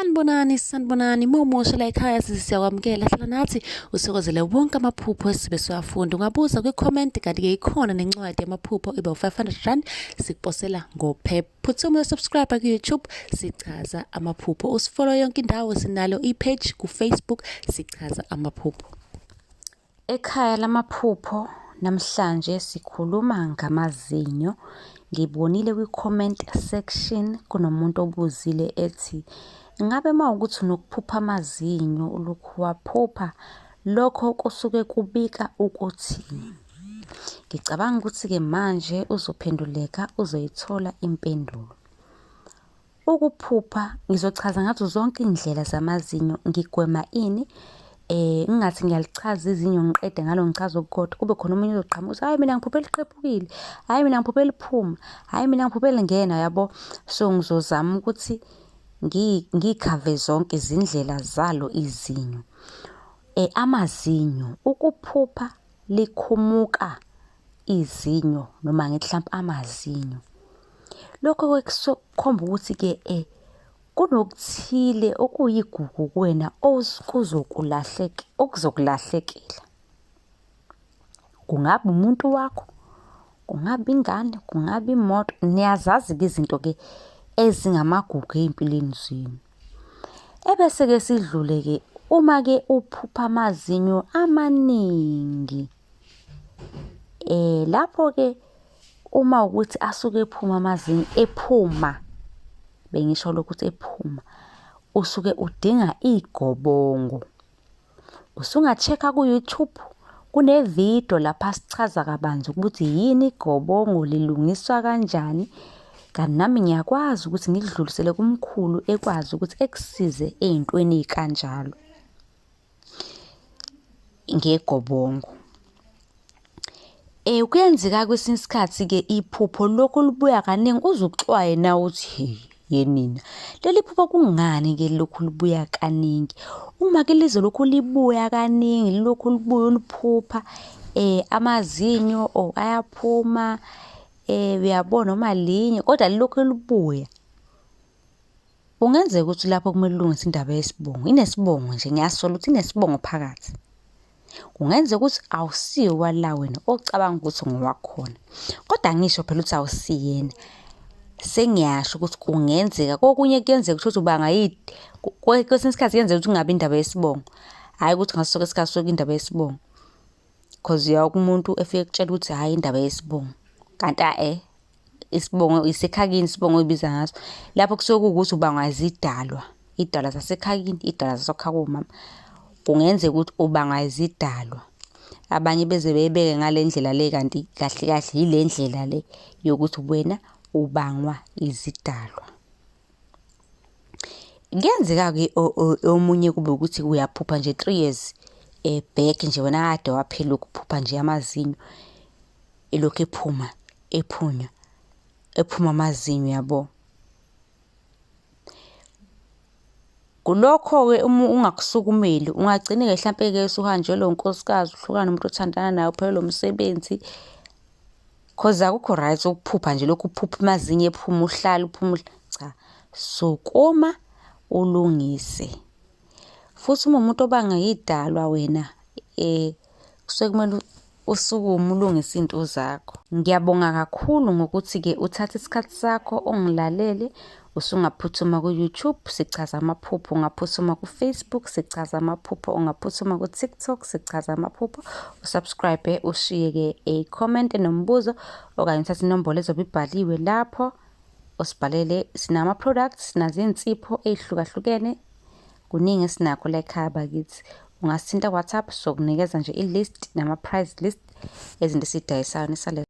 Sanibonani, sanibonani. Mawumusha la ekhaya sisi siyakwamukela. Hlala nathi uthokozele wonke amaphupho esibe siwafunda. Ungabuza kwi-comment kanti-ke ikhona nencwadi yamaphupho iba u-500 rand sikuposela ngophepha. Phuthuma uyosubscribe ku-YouTube sichaza amaphupho. Usifollow yonke indawo sinalo i-page ku-Facebook sichaza amaphupho. Ekhaya lamaphupho namhlanje sikhuluma ngamazinyo. Ngibonile kwi-comment section kunomuntu obuzile ethi, ngabe uma wukuthi unokuphupha amazinyo ulokhu waphupha, lokho kusuke kubika ukuthini? Ngicabanga ukuthi-ke manje uzophenduleka uzoyithola impendulo. Ukuphupha, ngizochaza ngazo zonke iy'ndlela zamazinyo ngigwema ini, ngingathi ngiyalichaza izinyo ngiqede ngalo ngichaze okukodwa, kube khona omunye ozoqhamuka ukuthi hhayi mina ngiphuphe liqhephukile, hhayi mina ngiphuphe liphuma, hhayi mina ngiphuphe lingena yabo. So ngizozama ukuthi ngikhave zonke izindlela zalo izinyo. Amazinyo, ukuphupha likhumuka izinyo noma ngithi hlampe amazinyo. Lokho-ke kukhomba ukuthi-ke kunokuthile okuyigugu kuwena okuzokulahlekela. Kungaba umuntu wakho, kungaba ingane, kungaba imoto, niyazazi-ke izinto-ke ezingamagugu ey'mpilweni zenu. Ebese-ke sidlule-ke uma-ke uphupha amazinyo amaningi. Lapho-ke uma ukuthi asuke ephuma amazinyo ephuma, bengisho lokhu ukuthi ephuma, usuke udinga igobongo. Usunga-check-a ku-YouTube, kune-video lapha sichaza kabanzi ukuthi yini igobongo, lilungiswa kanjani. Kanti nami ngiyakwazi ukuthi ngikudlulisele kumkhulu ekwazi ukuthi ekusize ey'ntweni ey'kanjalo. Ngegobongo. Kuyenzeka kwesinye isikhathi-ke iphupho lokhu libuya kaningi uze uxwaye nawe uthi he yenina. Leli phupho kungani-ke lokhu libuya kaningi? Uma-ke lizolokhu libuya kaningi lilokhu libuya uliphupha amazinyo or ayaphuma uyabo noma linye kodwa lilokhu libuya. Kungenzeka ukuthi lapho kumele ulungise indaba yesibongo, inesibongo nje ngiyasola ukuthi inesibongo phakathi. Kungenzeka ukuthi awusiye owala wena ocabanga ukuthi ungowakhona. Kodwa angisho phela ukuthi awusiyena. Sengiyasho ukuthi kungenzeka kokunye kuyenzeka uthole ukuthi ubanga kwesinye isikhathi kuyenzeka ukuthi kungabi indaba yesibongo. Hhayi ukuthi ngaso sonke isikhathi kusuke kuyindaba yesibongo. Cause uya kumuntu efike ekutshela ukuthi hhayi indaba yesibongo, kanti a-e. Isibongo isekhakini isibongo oyibiza ngaso. Lapho kusuke kuwukuthi ubangwa izidalwa, iy'dalwa zasekhakini, iy'dalwa zasekhaya komama. Kungenzeka ukuthi ubangwa izidalwa. Abanye beze beyibeke ngale ndlela le kanti kahle kahle yile ndlela le yokuthi wena ubangwa izidalwa. Kuyenzeka-ke omunye kube ukuthi uyaphupha nje 3 years back nje wena kade waphela ukuphupha nje amazinyo. Elokhu ephuma, ephunywa, ephuma amazinyo yabo. Kulokho-ke uma ungakusukumeli ungagcine-ke hlampe-ke usuhanjelwe unkosikazi, uhlukane nomuntu othandana naye, uphelelwe umsebenzi. Cause akukho right ukuphupha nje lokhu uphupha amazinyo ephuma uhlale uphuma cha. Sukuma ulungise. Futhi uma uwumuntu obanga idalwa wena kusuke kumele usukume ulungise iy'nto zakho. Ngiyabonga kakhulu ngokuthi-ke uthathe isikhathi sakho ungilalele. Usungaphuthuma ku-YouTube sichaza amaphupho, ungaphuthuma ku-Facebook sichaza amaphupho, ungaphuthuma ku-TikTok sichaza amaphupho. U-subscribe ushiye-ke a-comment enombuzo okanye uthathe inombolo ezobe ibhaliwe lapho usibhalele. Sinama-products, sinazo iy'nsipho ey'hlukahlukene. Kuningi esinakho la ekhaya bakithi. Ungasithinta ku-WhatsApp sokunikeza nje i-list nama-price list ezinto esiyidayisayo nisale.